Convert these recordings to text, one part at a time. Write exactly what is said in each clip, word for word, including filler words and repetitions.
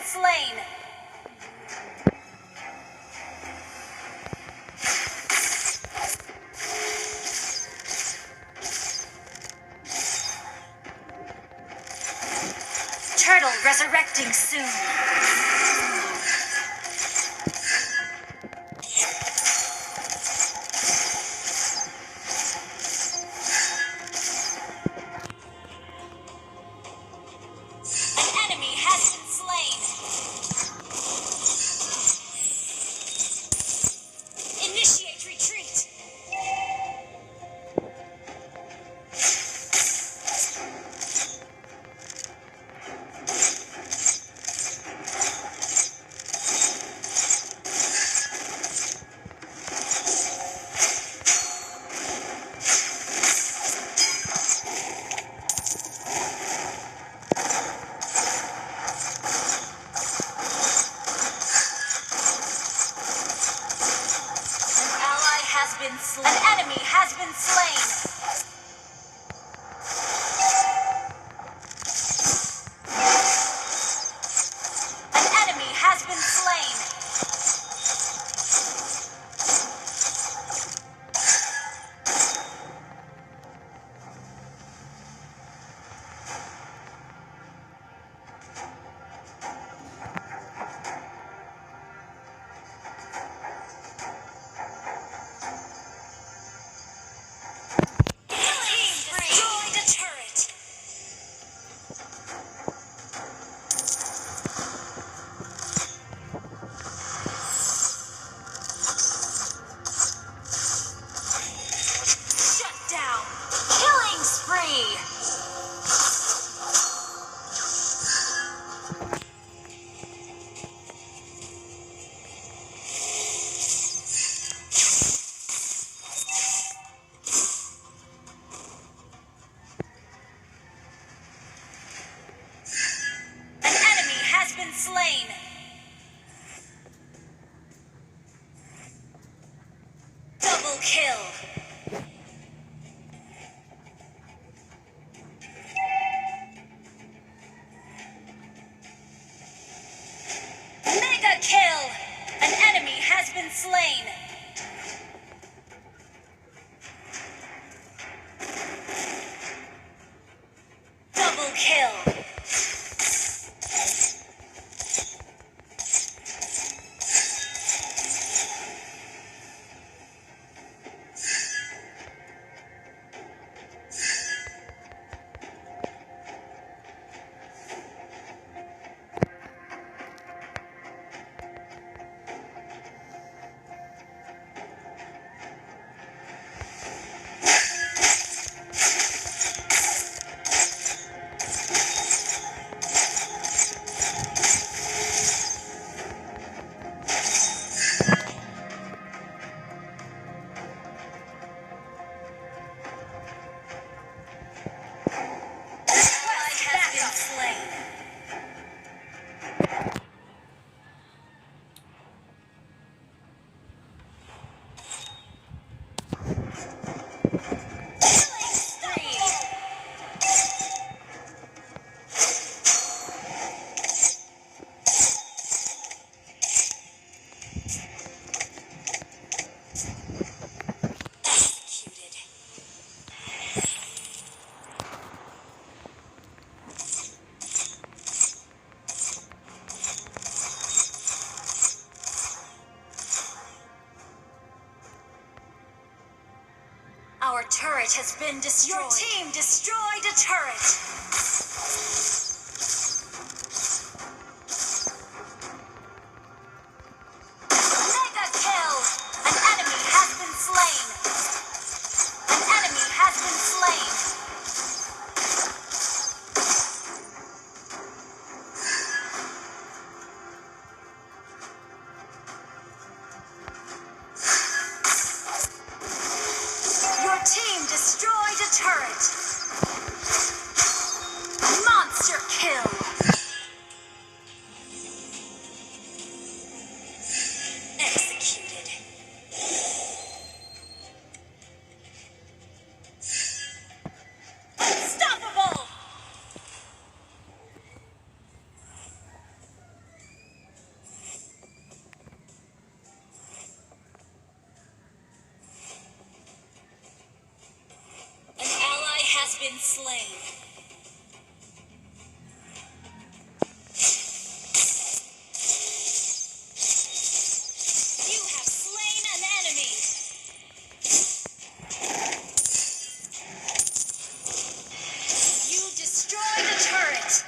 Slain. Turtle resurrecting soon. An enemy has been slain. Initiate retreat. An ally has been slain. An enemy has been slain. An enemy has been slain. Killing spree. Destroyed a turret. Shut down. Killing spree. An enemy has been slain. Double kill. Mega kill. An enemy has been slain. Double kill. Our turret has been destroyed. Your team destroyed a turret. Mega kill! An enemy has been slain. An enemy has been slain. Your team destroyed a turret. been slain. You have slain an enemy. You destroyed a turret.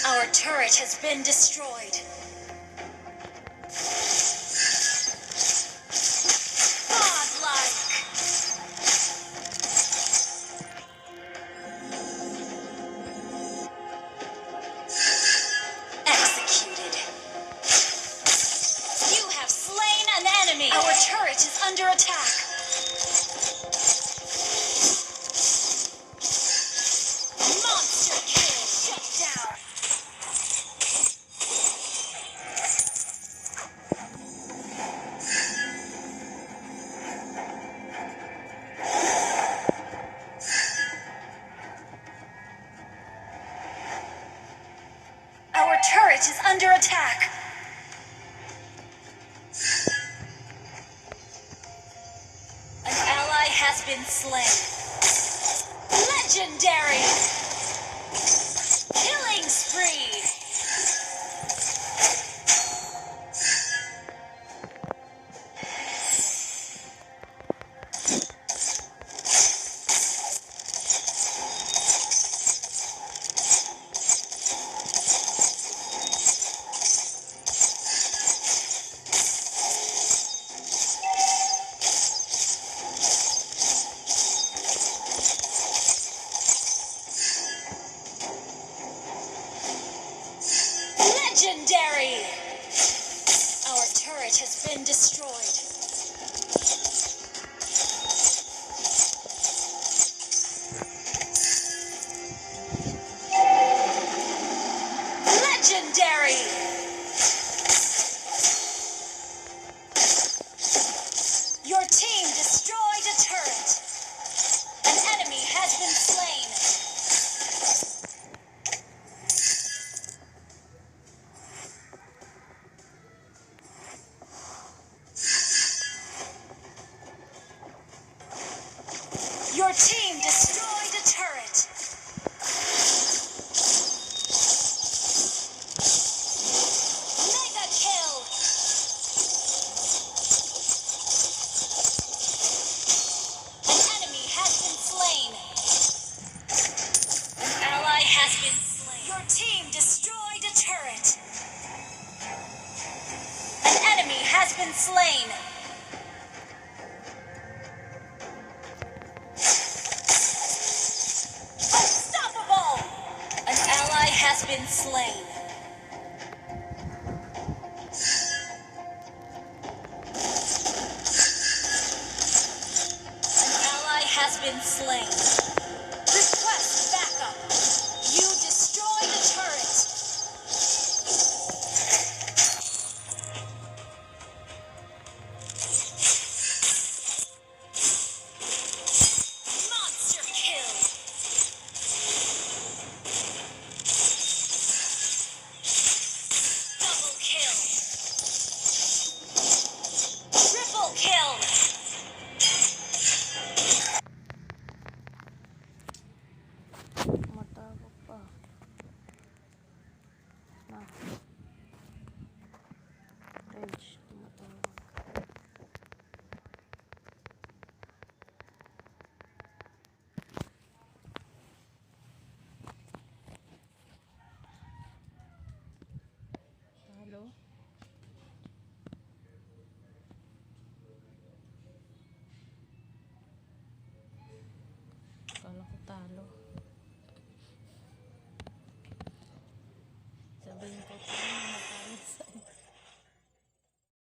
Our turret has been destroyed. Godlike. Executed. You have slain an enemy. Our turret is under attack. Monster kill. Shut down. Our turret is under attack. An ally has been slain. Legendary! Killing spree! Legendary! Our turret has been destroyed. Legendary! Your team destroyed a turret. An enemy has been slain. Your team destroyed a turret. Mega kill. An enemy has been slain. An ally has been slain. Your team destroyed a turret. An enemy has been slain. Unstoppable! An ally has been slain. An ally has been slain.